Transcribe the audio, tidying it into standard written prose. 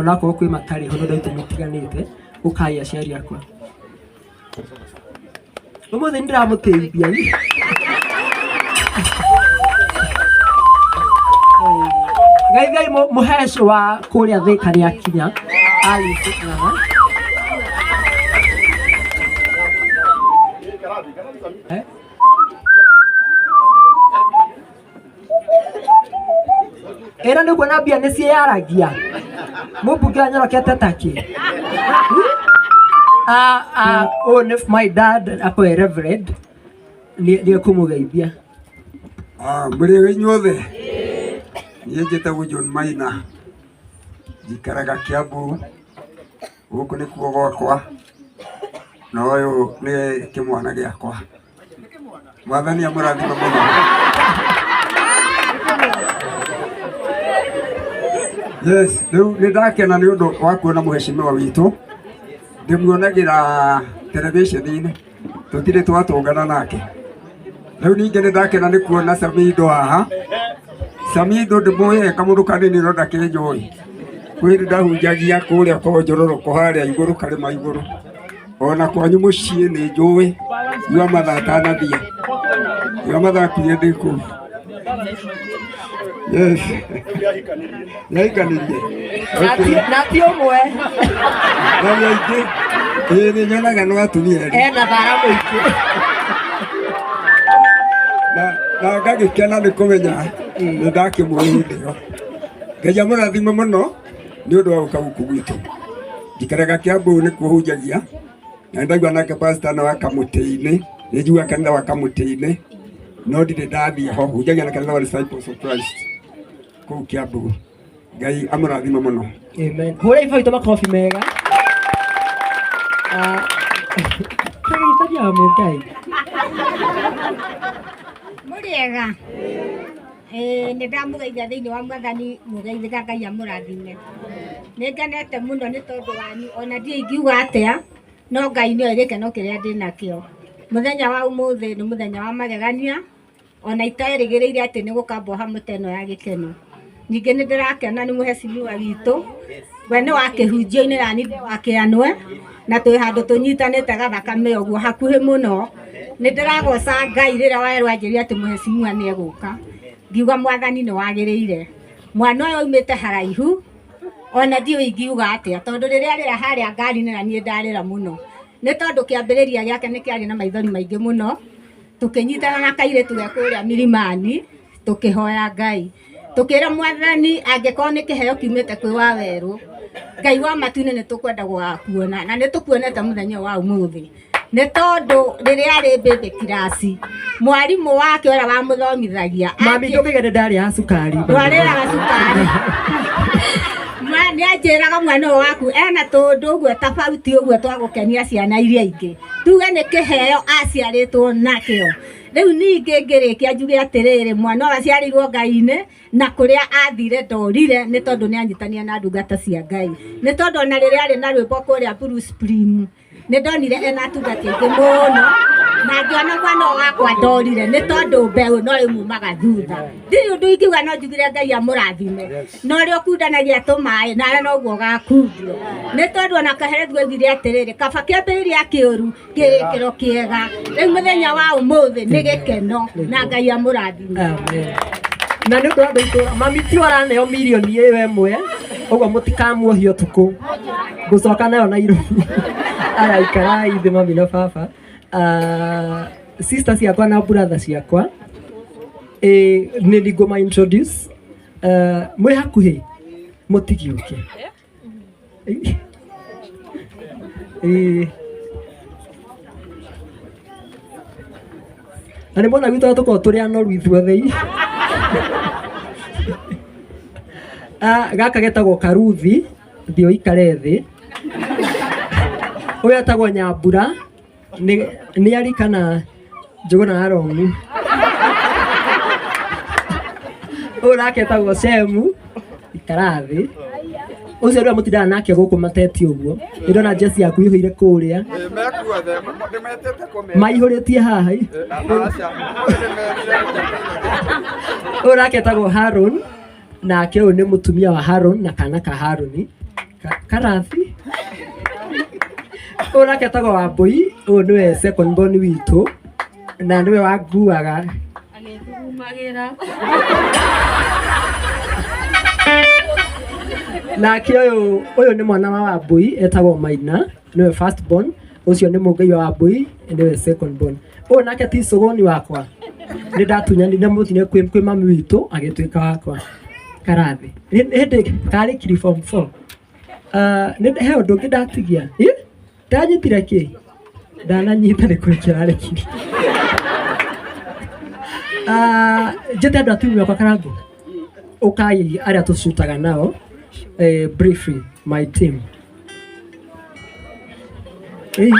Onakorwo kwĩ matarĩ ho nĩ ũndũ wa itũmi itiganĩte, ũkai aciari akwa. Ũmũthĩ nĩ ndĩramũtĩithia. Geithiai mũheci wa kũrĩa Thĩka nĩ akinya. Alice Ng'ang'a. Eh? Ĩra nĩguo na mbia nĩ ciĩyaragia. Mũmbunge anyorokete takĩ. Ah, ah, ũyũ nĩ my dad akoe reverend nĩ ekũmũgeithia. Ah, mũrĩega inyuothe niĩ njĩtagwo John Maina njikaraga Kiambu gũkũ nĩkuo gwakwa na ũyũ nĩ kĩmwana gĩakwa Mwathani amũrathime mũno. Yes, rĩu nĩ ndakena nĩ ũndũ wa kuona mũheshimiwa witũ ndĩmuonagĩra televisheni-inĩ tũtirĩ twatũngana nake. Rĩu ningĩ nĩ ndakena nĩ kuona Samido haha. Samido ndĩmũĩ e kamũndũ kanini no ndakĩnjũĩ. Kwĩ hĩndĩ ndahunjagia kũrĩa kwa Njororoko harĩa igũrũ karĩma igũrũ. Ona kwanyu mũciĩ nĩ njũĩ yua mathaa atanathiĩ yua mathaa akuire ndĩ kũu. Yes. Nĩahikanirie. Okay. Na ti ũmwe. Na nĩ aingĩ. Ĩĩ nĩ nyonaga no atumia erĩ. Ena thara mũingĩ. Na na ngagĩkena nĩ kũmenya nĩ ndakĩmũĩ hĩndĩ ĩyo. Ngai amũrathime mũno. Nĩ ũndũ wa gũka gũkũ gwitũ. Njikaraga Kiambu nĩkuo hunjagia na nĩndaigua nake pastor nĩ wa Kamũtĩ-inĩ, nĩ njiguaga kanitha wa Kamũtĩ-inĩ no ndirĩ ndathiĩ ho, hunjagia na kanitha wa Disciples of Christ kũu Kiambu. Ngai amũrathime mũno. Amen. Hũra iba witũ makobi mega. Ah, Kagithania wa Mũngai. Mũrĩega? Ĩĩ nĩ ndamũgeithia thĩinĩ wa mwathani mũgeithĩka Ngai amũrathime. Nĩ ngenete mũno nĩ tondũ wanyu ona ndiũĩ ingiuga atĩa, no Ngai nĩoĩ gĩkeno kĩrĩa ndĩnakĩo. Mũthenya wa ũmũthĩ nĩ mũthenya wa magegania, ona iterĩgĩrĩire atĩ nĩ gũkambwo hamwe ta ĩno ya gĩkeno. Ningĩ nĩ ndĩrakena nĩ mũhecimiwa witũ, we nĩ wa kĩhunjio-inĩ na niĩ ndĩ wa kĩanwe, na twĩ handũ tũnyitanĩte gathakame ũguo hakuhĩ mũno. Nĩ ndĩragoca Ngai rĩrĩa werũ anjĩrire atĩ mũhecimiwa nĩ egũka, ngiuga mwathani nĩ wagĩrĩire. Mwana ũyũ aumĩte haraihu, ona ndiũĩ ingiuga atĩa, tondũ rĩrĩa arĩra harĩa ngari-inĩ na niĩ ndarĩra mũno. Nĩ tondũ kĩambĩrĩria gĩake nĩ kĩarĩ na maithori maingĩ mũno, tũkĩnyitana na kairĩtu ge kũrĩa Milimani, tũkĩhoya Ngai. Tũkĩra mwathani angĩkorwo nĩ kĩheo kiumĩte kwĩ Wawerũ, Ngai wa matu-inĩ nĩ tũkwenda gũgakuona na nĩ tũkuonete mũthenya ũyũ wa ũmũthĩ. Nĩ tondũ rĩrĩa arĩ baby class, mwarimũ wake ũrĩa wamũthomithagia Mami ndũkĩge nĩ ndarĩaga cukari. ndwarĩaga cukari. Nĩ anjĩraga mwana ũyũ waku ena tũũndũ ũguo tofauti ũguo twa gũkenia ciana iria ingĩ. Tuge nĩ kĩheo aciarĩtwo nakĩo. Rĩu ningĩ ngĩrĩkia njuge atĩrĩrĩ, mwana ũyũ aciarĩirwo Ngai-inĩ, na kũrĩa athire ndorire nĩ tondũ nĩ anyitania na ndungata cia Ngai. Nĩ tondũ ona rĩrĩa arĩ na rwĩmbo kũrĩa Blue Spring, nĩ ndonire ena atungati aingĩ mũno, na ngĩona mwana ũyũ wakwa ndorire nĩ tondũ mbeũ no ĩmumaga thutha. Ndirĩ ũndũ ingiuga no njugire Ngai amũrathime. Na ũrĩa ũkundanagia tũmaĩ nawe noguo ũgakundio. Nĩ tondũ ona Kaherethu oigire atĩrĩrĩ, kaba kĩambĩrĩria kĩũru kĩrĩkĩro kĩega. Rĩu mũthenya wa ũmũthĩ nĩ gĩkeno na Ngai amũrathime. Amen. Na nĩ ũndũ wa andũ itũra mami ti araneo mirioni ĩyo ĩmwe ũguo mũtikamuohie ũtukũ ngũcoka nayo Nairobi. Aya ikarai thĩ mami na baba. Ah, sister ciakwa na brother ciakwa ĩ nĩ ngũma introduce. Ah, mwĩ hakuhĩ mũtigĩũke. Ĩĩ. Na nĩ mwona gwitũ tũkoragwo tũrĩ anoru ithuothe. Ah, gaka getagwo Karuthi, thiĩ ũikare thĩ. Ũyũ etagwo Nyambura. Nĩ nĩ ari kana Njũgũna ya Rongi. Ũyũ nake etagwo Shemu, ikara thĩ. Ũcio nĩwe mũtindaga nake gũkũ mateti ũguo. Nĩ ndona jezi yaku ĩihũire kũrĩa. Maihũrĩtie haha. Ũyũ nake etagwo Haron, nake ũyũ nĩ mũtumia wa Haron na kana ka Haroni. Karathi ũyũ nake etagwo Wambũi, ũyũ nĩwe second born witũ na nĩwe wanguaga. Agĩthugumagĩra. Nake ũyũ ũyũ nĩ mwana wa Wambũi etagwo Maina, nĩwe first born. Ũcio nĩ mũngai wa Wambũi, nĩwe second born. Ũyũ nake ti cũgũni wakwa, nĩ ndatunyanire mũtine kwĩ mami witũ agĩtuĩka wakwa. Karathi hĩndĩ karĩkiri form 4. Nĩ he ũndũ ũngĩ ndatigia. Ĩ? Ndanyitire kĩ? Ndananyita nĩ kũrĩkia ararĩkirie. Njĩte andũ a timu yakwa Karangũ, ũkai arĩa tũcutaga nao. Briefly my team. Ĩ,